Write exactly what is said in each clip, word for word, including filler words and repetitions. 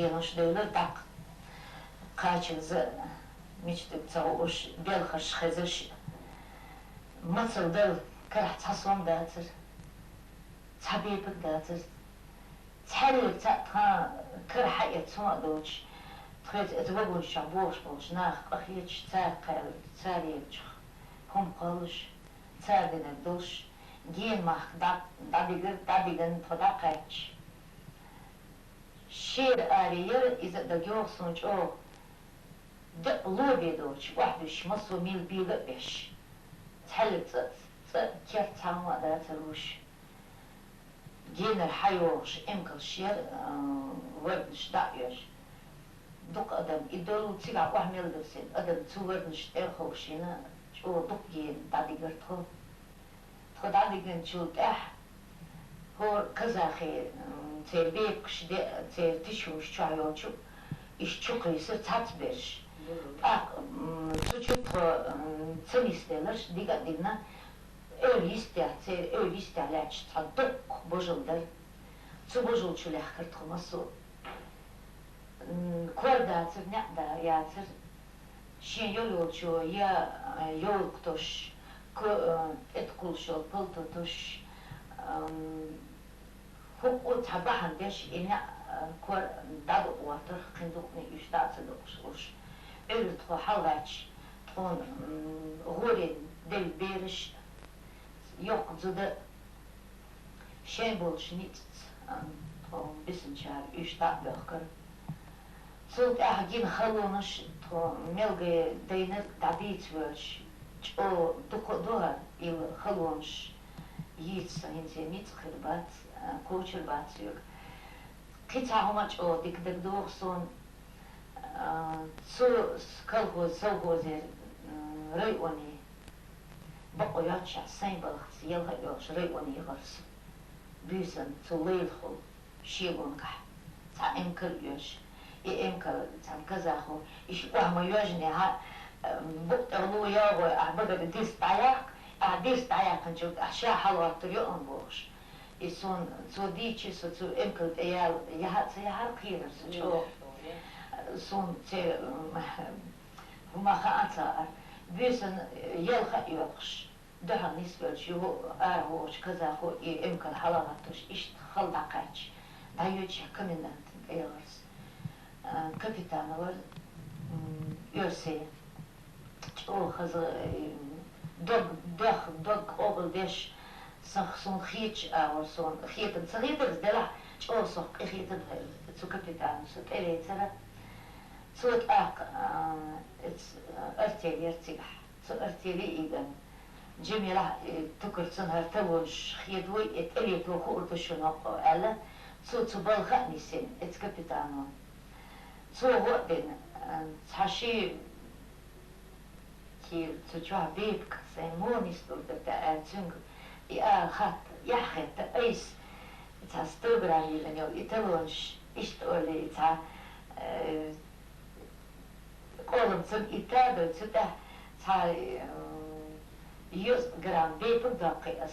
Енуш девлар дакъ. Кхачанза мичтаг ца гӀуш, белхаш хезаш. Мацал дал карахь цхьа сом дацар. Цхьа бепаг дацар. Цхьаьллиг цхьаъ тхан кара хьаэц хӀума а доцуш, тхоьца эца вагонаш чохь бохуш болчу наха къахеташ, цара кхаьлларг, цара еллачух хӀума кхоллуш, цара динарг долуш, гена махка дӀа-, дӀадигар, дӀадиган тхо дӀакхаьчча. Шера аре яра иза а дагайогӀу суна чӀогӀа. Декъа ло бен доцуш, охьабуьсуш, массо а мила бийла а беш. Цхьаьллиг цӀа, цӀа керт цхьа хӀума а дацар луш. Генара хьайогӀуш эмкалш яра, а, варданаш дӀа а оьжуш. Дукха адам и долу цигахь охьа мел дисина адам цу варданаш тӀе а ховшийна, чӀогӀа дукха гена дӀадигар тхо. Тхо дӀадигначул тӀаьхьа хӀора казахи, м, церан бепигаш де а, церан тишимаш чохь йолчу, иштта чу кхийсира цхьацца берш. ТӀаккха, м, цу чу тхо, м, ца нисделарш, дига а дигна, эвла йистехь, церан эвла йистехь лаьтташ цхьа доккха божал дара. Цу божал чу лаьхкара тхо массо а. М, кор дацар, некъ да-, яцар. Шен йо йолчо я, э, йовлакх тосуш, ко-, э, тӀе кхуллуш йолу палто тосуш, ам, хӀуъу цхьа бахьана деш, и некъ, э, кор дӀадукъа гӀоттар, кхин дукъане уьш дӀа а ца дукъуш луш. Ӏуьйра тхо хьалагӀаьтташ, тхуна, м, гӀорин делла бераш, йоккха зуда, шайн болчу ницкъаца, а, тхо бисинчара уьш дӀа а боьхкара. Цул тӀаьхьа гина халонаш тхо мелгай дайнарг дӀадийца воьлча, чӀогӀа дукха а ду хӀара, ила халонаш йийца сан хӀинца ницкъ хир бац, а, кочар бац соьга. Кхин цхьа хӀума а чӀогӀа дика дагадогӀу суна, а, цу с-, колхоз, совхозера, м, районе бакъо йоццушехь, сайн балхаца елха а йолуш районе яхара со. Буьйсанна цу лайлахула шелонгахь цхьа эмкал а оьшу. И эмкал цхьана казахо, иштта охьа ма йоьжнехьа, букъ тӀехула йогӀой, ахь багара дирст дӀаяккха, ахь дирст дӀаяьккхинчул тӀаьхьа ша хьалагӀоттур ю ан бохуш. И суна цо дийчи, со цу эмкал тӀе яла яхьа а ца яхьара кхерар со чӀогӀа. Суна церан хӀума хаа ца аьлла, буьйсанна елха а йоькхуш. Дуьхьал нисвелча, юха а ара вогӀучу казахо и эмкал хьалагӀаттуш, иштта хала дӀакхаьчча, дӀайоьдуш комендантан тӀе яхара со. А, капитан вара, м, оьрсий. ЧӀогӀа хаза, э, дог, дох, дог къобалдеш, сах-, суна хеташ а вара, суна хетар, ца хетарца делахь, чӀогӀа сох къинхетам хилла цу капитано со тӀелецара. Цо тӀаккха, а, эц-, артель яра цигахь. Цу артеле ийган. Джамилахь, э, тукар цунна хӀара талонаш хедавой, э, тӀелетоха хуур ду шуна хӀокхо, аьлла, цо цу балха а нисина, эц капитано. Цо гӀо а дина, э, цхьа ши кийла цу чохь бепиг сайн муха нисдур дара те аьлла, цуьнга и ала хатта, яхь хетта айса, цхьа сто грамм йилина йолу и талонаш, иштта олий, цхьа, э, Къоламцам итта а дой, цу тӀехь цхьа, м, йоза грамм бепиг доккхий ас.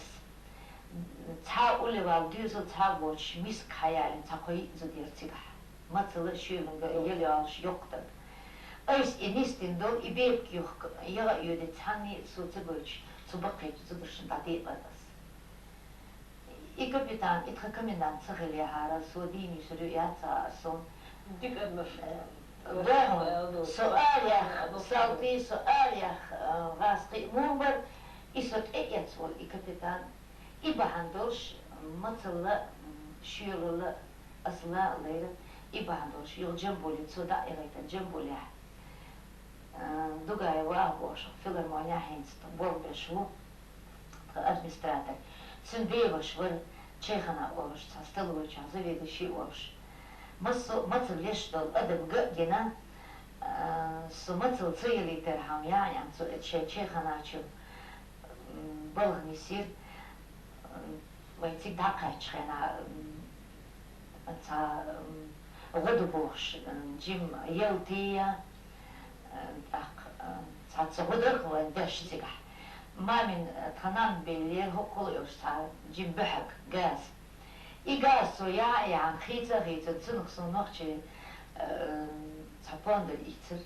Цхьа уллевал доьзал цхьа а воцуш, миска хьаялийна цхьа кхо-йиъ зуда яра цигахь. Мацалла а шоьланга а яла йолуш йоккха даг. Айса и нисдина долу, и бепиг юхка яха а йоьдий, цхьанне а со ца гойтуш, цу баккхийчу зударшна дӀадеара ас. И капитан, и тхан комендант ца хилехьара, со дийна йисур ю яц а, со дика ма, э, бохьун, со араяхь, салтий, со араяхь, э, гӀаз кхиъ муха бара, и со тӀеэцволу, и капитан, и бахьана долуш, мацалла, м, шоьлалла, ас ла а лайра, и бахьана долуш, юха Джамбуле, цо дӀа а яхийтина Джамбулехь, э, Дугаев Вахьа бохуш, филармонехь хӀинца болх беш ву. Тхан администратор. Цуьнан деваша вара, Чайхана олуш, цхьа столовойчохь заведующий олуш. Массо а мацалла леш долу адам ган а гина, а, со мацалла ца ялийтархьама, яа-яа, цо эцу шайн чайханачу, м, балха нисйира, м, вайн цига дӀакхаьччу хенахь, м, цхьа, м, гӀо ду бохуш, м, жим ялтия, м, тӀаккха, м, цхьацца гӀо дара вайн деш цигахь. Мамин, тхан нанна беллера хӀокхул а йолуш цхьа жим буьхьаг, газа. И газа цо яа а яьхьна, хийца а хийцина, цунах суна нохчий Э, цхьа пондар ийцар.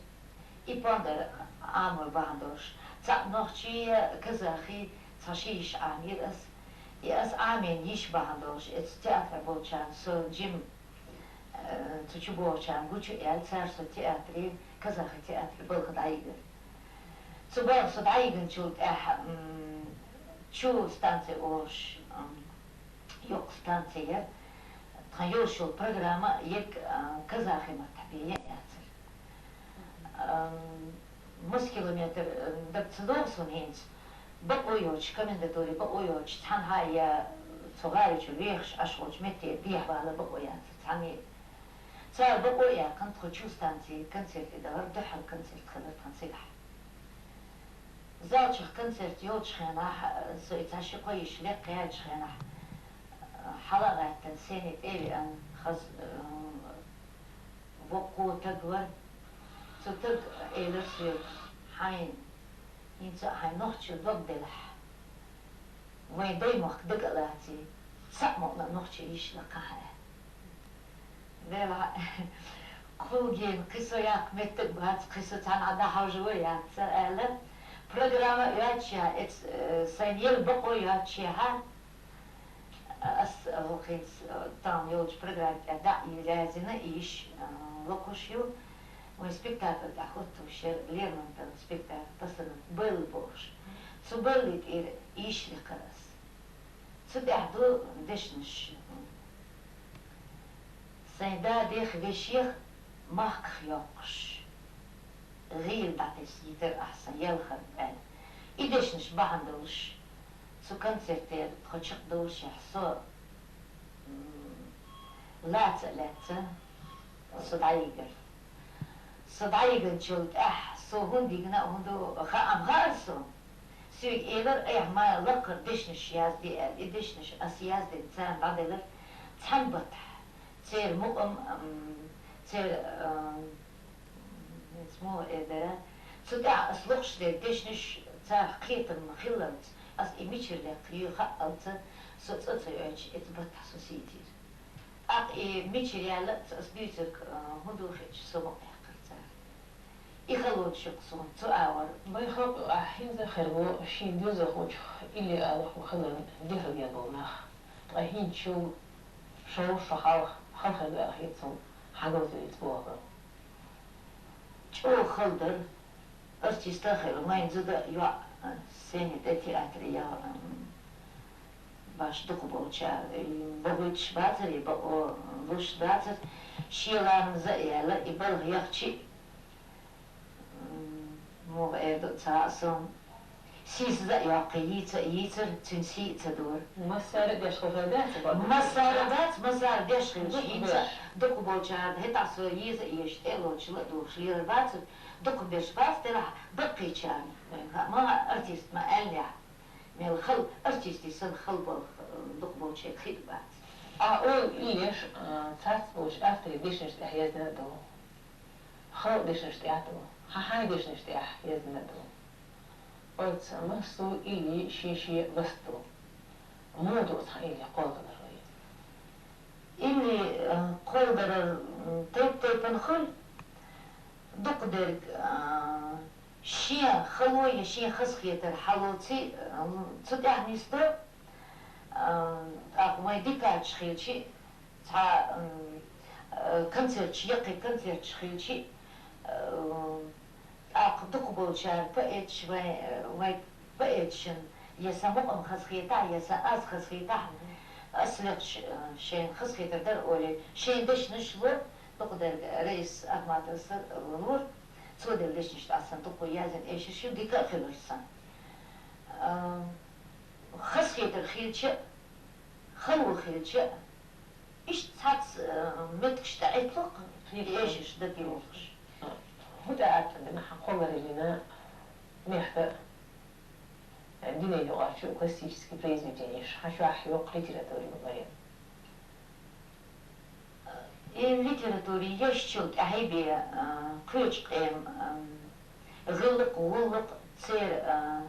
И пондар Ӏамор бахьан долуш, цхьаъ нохчий, казахий, цхьа ши йиша Ӏамийра ас. И ас Ӏамийна йиш бахьан долуш, эцу театре болчарна со жим, э, цу чу богӀучарна гучу аьлла, цара со театре, казахи театре балха дӀайигира. Цу балха со дӀайигначул тӀаьхьа, м, чу станци олуш, м, йоккха станци яра. Тхан йолуш йолу программа ерг, а, казахи маттахь бен яцара. Ам, мас километр, а, даг ца догӀу суна хӀинца. Бакъо йоцуш, комендатуре бакъо йоцуш, цхьанхьа я цу гӀари чу вехаш Ӏаш волчу метте дехьавала бакъо яцара цхьанне. Цара бакъо а яьккхина, тхо чу станци концерте дахара, дуьххьара концерт хилира тхан цигахь. Залчух концерт йолчу хенахь, со и цхьа ши-кхо йиша лекха яьллачу хенахь, хьала а гӀаьттина, сцени тӀе а веана, хаза, э, воккхо таг вара. Цу тага элира соьга: «Хьайн, хӀинца а хьайн нохчо дог делахь, вайн даймохк дага а лаций, цхьаъ мукъана а нохчо йиш лакхахьа», — аьлла. Делахь, кхул гена кхин со яккха меттиг бац, кхин со цхьанхьа дӀахьожо а яц, аьлла, программа а йоццушехь, эц-, э, сайн елла бакъо а йоццушехь, ас, э, хӀинца, э, тахана йолчу программа тӀехь дӀа а язйина, и йиш, э, локхуш ю. Вайн спектакль тӀехь хӀуттуш яра Лермонтовн спектакль, «Пасанат Белла» бохуш. Цу Белли тӀера йиш лекхара ас. Цу тӀехь ду дешнаш. Сайн да дех вешех махках йоккхуш, гӀийла дӀатесна йитар ахь сан ялхарг, аьлла. И дешнаш бахьана долуш, цу концертера тхо чекхдолушехь, со, м, лаца а лаьцна, со дӀайигира. Со дӀайигначул тӀаьхьа со хӀунда йигна а, хӀунда хаам хаьара суна. Соьга элира, айхьа ма лакхара дешнаш язде аьлла, и дешнаш ас яздина царна дӀаделира цхьана баттахь. Церан мукъам, ам, церан, ам, иза муха эр дара? Цу тӀехь ас лохуш дерг дешнаш царах кхетам хиллалц, ас и мичара лекха ю хаалца, со цӀа ца йоьдуш, эцу баттахь со сийцира. ТӀаккха и мичара яьлла а ца ас дуьйцург, а, хӀун ду хеташ, со мукъа яьккхира цара. И халонаш ю-кх суна цу агӀор. Бай халкъ ю ахь, хӀинца а хир бу шен доьзалхочух илли алахь ву хиларна дехар ден болу нах. Ткъа хӀинца шул шовзткъа шо хьалха хала хир дара хета суна хьан говзаллица бохург. ЧӀогӀа хала дара. Артист а хилла, вайн зуда йоӀ, а, сцени тӀе театре яхана, м, баш дукхахболчара, и бохуьйтуш бацара, и бакъо луш бацара, шен ларамаза а яьлла, и балха яхча, м, муха эр ду ца хаьа суна, сийсаза а йоккхий, йийца а йийцара, цуьнан сий а ца дора. Массара а деш хилла дац, бакъ? Массара а дац, массара а деш хилча, хӀинца дукхахболчара, хӀетахь со еза а езаш, тӀе а лоцуш, ла а духуш лелар бацара, дукхахберш бац, делахь баккхийчарна. Ма артист ма аьллехь, мел хала, артистий санна хала болу, э, дукхахболчеран хи а бац. Ахь олу иллеш, э, цхьацца болчу авторийн дешнаш тӀехь яздина а ду. Халкъан дешнаш тӀехь а ду. Хьан-хьайн дешнаш тӀехь яздина а ду. Оцу массо а илли шен-шен ласт ду. Муха ду оцу хьан илли кхолладалар вай? Илли, э, кхолладалар, м, тайп-тайпана хуьлу. Дукхадерг, э, шен хало я шен хазахетар хьалоций, э, цу тӀехь нисдо, э, тӀаккха вайн дикачаш хилча, цхьа, м, э, концерташ, яккхий концерташ хилча, э, тӀаккха дукхахболчара поэташ вай, э, вай поэташна я сан мукъам хазахетахь, я сан аз хазахетахь, ас лекхаш, э, шайна хазахетар дара олий, шайн дешнаш лора, дукхадерг Раиса Ахматовас лора, цо делла дешнаш тӀе сан дукха язйина эшарш ю, дика а хилира сан. Э, хазахетар хилча а, хало хилча а, иштта цхьацца, э, меттигаш тӀе Ӏитталу-кх, эшарш дагайохуш. ХӀун тӀе атта дина хьан кхоллараллина мехка, э, дуьненаюкъарчу классический произведенеш, хьан чохь йоккха литература ю вайн? И литература ешчул тӀаьхьа бен, а, кхечу къеман, а, гӀиллакх, гӀуллакх, церан, а,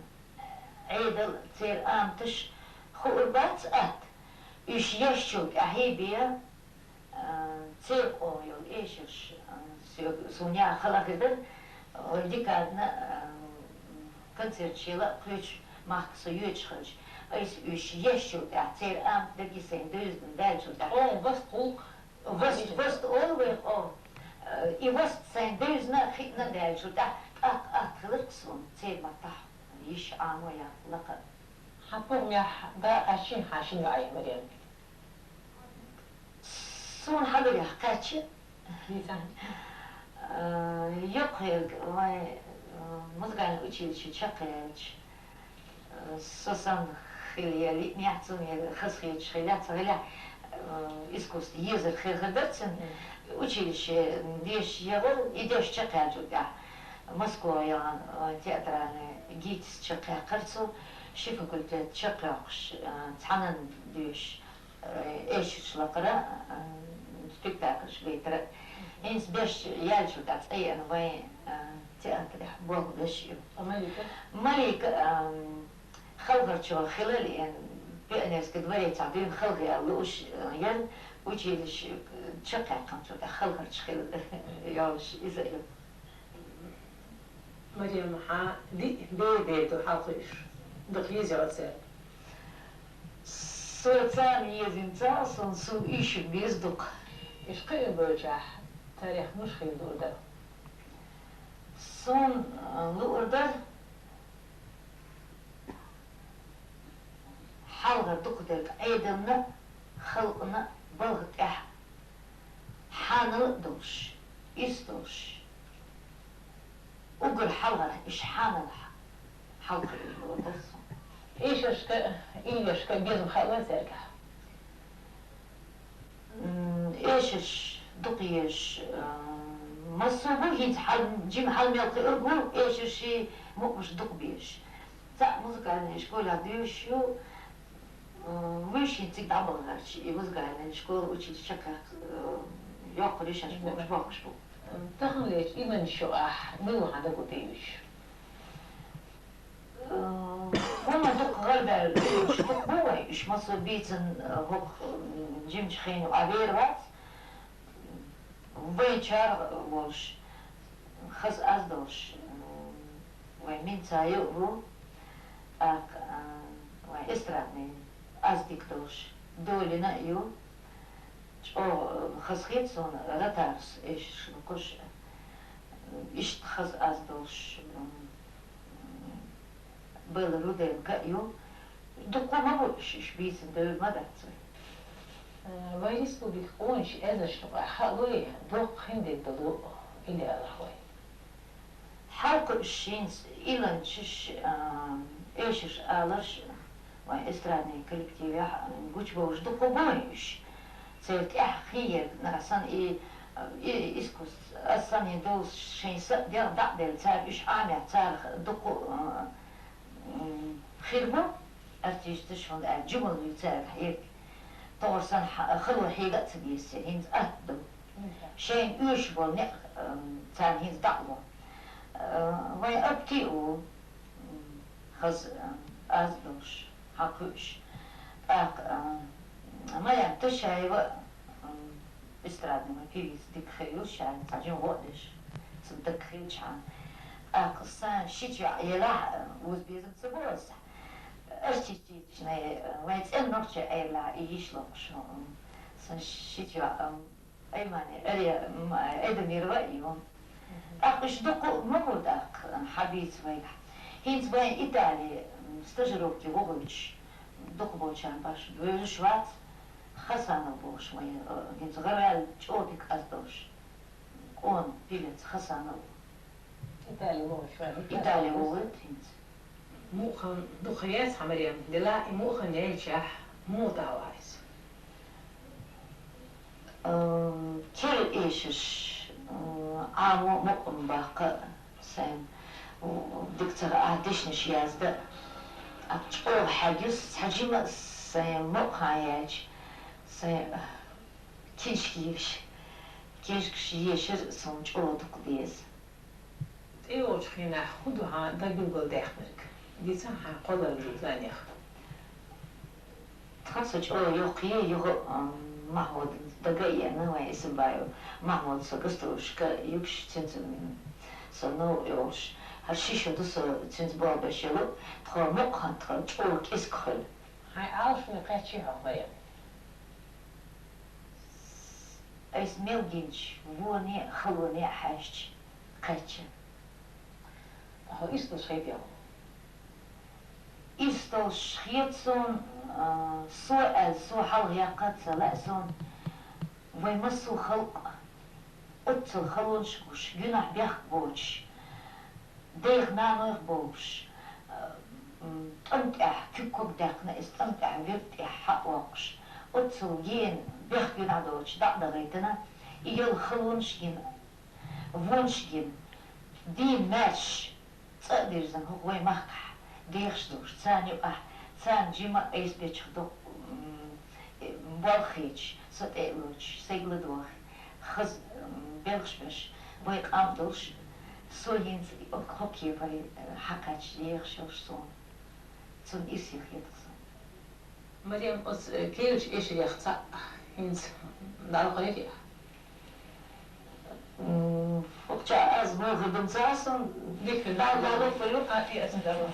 Ӏедал, церан аматаш хуур бац атта. Уьш ешчул тӀаьхьа бен, а, Церкъо йола эшарш, а, со-, суна яха хала хир дара, а, декадна, а, концерт шела кхечу махка со йоьдуш хилча, айса уьш ешчул тӀаьхьа, церан амат дагий сайна девзина даьллачул тӀаьхьа. О, васт гӀуллакх. Васт, васт олу вай, о. Э, и васт сайна девзина а, хиъна а даьллачул тӀаьхьа, тӀаккха атта хиларх суна, церан маттахь йиш Ӏамо яккха лакха. Хьан пурмехь да кхаьччина хьан шина йоӀе, Марем? Суна хьалха кхаьчча, дийца, э, йоккхаерг вайн, э, музыкальный училище чекхъяьлча, э, со санна хила я, лиънехь цунна я, хазахеташ хила я, ца хилехь, э, искусство езар хир хир дара цуьнан. Училище дешаш яхара, и дешаш чекхъяьллачул тӀаьхьа Москва яхана, э, театральный ГИТИС чекхъяьккхира цо, ши факультет чекхйоккхуш, э, цхьанна доьшуш. Э, эшарш лакхара, э, спектакльш гайтара. ХӀинца беш яьллачул тӀаьхьа цӀа еана вайн, э, театрехь болх беш ю. А Малика? Малика, эм, хьалхарчо хила лиъна, пионерский дворецехь дуьйна хьалха яьлла лууш, э, яра, училище, э, чекхъяьккхинчул тӀаьхьа хьалхарча хила йолуш иза ю. Марем, хьан диъ бер-бер ду хьалха уьш? Дукха еза йо церан? Со царна езийна ца, сон, суна уьш беза дукха. Уьш кхиъна бевлчахь, царех муьш хила луур дара? Суна, а, луур дара хьалхара дукха дерг Ӏедална, халкъана балха тӀехь хьанал а долуш, ис долуш. Уггар хьалхара уьш хьанал хьалха луур дара суна. Эшаршка, иймашка безам хаалой цаьргахь? М, эшарш дукха езаш, э, массо а бу, хӀинца хьал-, жима хьал мел кхиург ву, эшарший мукъамаш дукха безаш. Цхьаъ музыкальный школехь доьшуш ю, э, вуьйш хӀинца цига дӀабахарча, и музыкальный школа, училище чекхъяккха, э, йоккхур ю шаьш бохуш, бохуш бу. Таханлерчу илланчу юкъахь мила ву хьан дагу тӀеюьйш? Э, хӀума дукха гӀарабаьлла, уьш дукха бу вайн, уьш массо а бийцина, э, хӀокху, м, жимачу хенахь вер вац, вайн чарах волуш, хаза аз долуш, м, вайн Минцаев а ву, тӀаккха, э, вайн эстрадный аз дика долуш, Долина а ю, чӀогӀа, э, хазахета суна Ратарус эшарш лукхуш, э, иштта хаза аз долуш, м, Белла Руденко а ю. Дуккха ма бу уьш, уьш бийцина девр ма дац вай. Э, вайн республикан къоначу эзаршна юкъахь хаалой, доккха хиндерг долу илланаш вай? Хьалакхуьуш хӀинца илланчаш, а, эшарш аларш, вайн эстрадный коллективехь, а, гучубовлуш дуккха бу вайн уьш. Церан тӀехь хин ерг нах санна и, и искусство, ас санна и довзуш шайн са а делла, дӀа а делла, цара уьш Ӏамехь, царах дуккха, а, м, хир бу артисташ, хӀунда аьлча жималла ю цаьргахь ерг. ТӀаккха санна хьа-, хало хьега а ца деза, хӀинца атта ду. Шайна оьшуш болу некъ, м, царна хӀинца дӀа а ло. Э, вайн Апти а ву, м, хаза, м, аз долуш, хьакхуьуш. ТӀаккха, м, Марем Ташаева, м, эстрадный певица дика хир ю, ша цхьа жима гӀо а деш, цунна дага хилчхьана. ТӀаккха сан ши чоь елахь, м, вуза безам ца бо аса. Артистичный, вайн цӀена нохчий Ӏерлахь и йиш локхуш, м, сан ши чоь, м, Аймани, Эре-, м, Эдамирова а ю. ТӀаккха уьш дуккха а ма бу тӀаккха, хьан бийца вайгахь. ХӀинца вайн Итали, м, стажировке гӀо гойтуш, дуккха болчарна баш бевзаш вац, Хасанов бохуш вайн, э, хӀинца гӀараваьлла чӀогӀа дика аз долуш. Къона, певец Хасанов. Итали вогӀуш вара. Итали вогӀуьйту хӀинца. Муха дукха яц хьан, Марем, дела и муха яьлчахь, муха тӀаьхьа вац? Э, кира эшарш, э, Ӏамо мукъам баккха сайн, у, дика ца хаьа дешнаш язда. Ткъа чӀогӀа хьегна цхьа жима сайн мукъа хан яьлча, сайн, э, книжка еш, книжкаш ешар суна чӀогӀа дукха деза. ТӀейогӀучу хенахь хӀун ду хьан дан билгалдаьккхинарг? Дийца хьан кхоллараллин занех. Тхан со чӀогӀа йоккхае, юха, м, МахӀудан Дага а еана вай Исамбаев Махьмуд, со гастролашка юкъе, цунца, м, со новкъа йолуш. ХӀара ши шо ду со цуьнца болх беш йолу, тхо мукъа хан, тхо чӀогӀа кӀезиг хуьлу. Хьайн Ӏалашо кхаьчний хьо, Марем? Айса мел гинчу, воне а, халоне а хьаьжча, кхаьчна. Хьо иштта долуш хета хьуна? Иштта долуш хета суна, а, со аьлла, со хьалха яккха а ца лаьа суна, вай массо а халкъ оццул халонаш гуш, гуьнахь бехк боцуш, дех-нанойх бовлуш, а, м, тӀам тӀехь куьг-ког даьккхина, иза тӀам тӀехь верг тӀехь хьа а воккхуш, оццул гена бехк-гуьнахь доцуш дӀа а дахийтина, и йолу халонаш гина, вонаш гина, дийна маьрша, цӀа а дирзина хӀокху вай махкахь дехаш долуш, царна юкъахь, царна жимма а айса бечух доккха, м, э, болх хеташ, со тӀе а лоцуш, сайга ладогӀий, хаза, м, белхаш беш, вай къам а долуш, со хӀинца и хӀокху кепара, э, хьакхаьчча дехаш йолуш суна. Цунна иза хета суна. Марем, оцу, э, керлачу эшарех цхьаъ хӀинца далахь хьо. М, хӀокху чохь аз муха дан ца сан, дика, Далла лопа ю. А, и аса дала.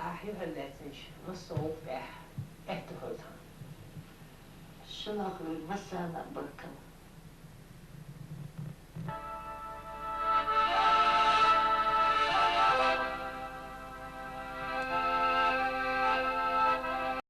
Ахьи хьаллаьцнаш, массо а гӀулакх тӀехь аьтту хила тхан. Шуна хир, массарна а баркалла.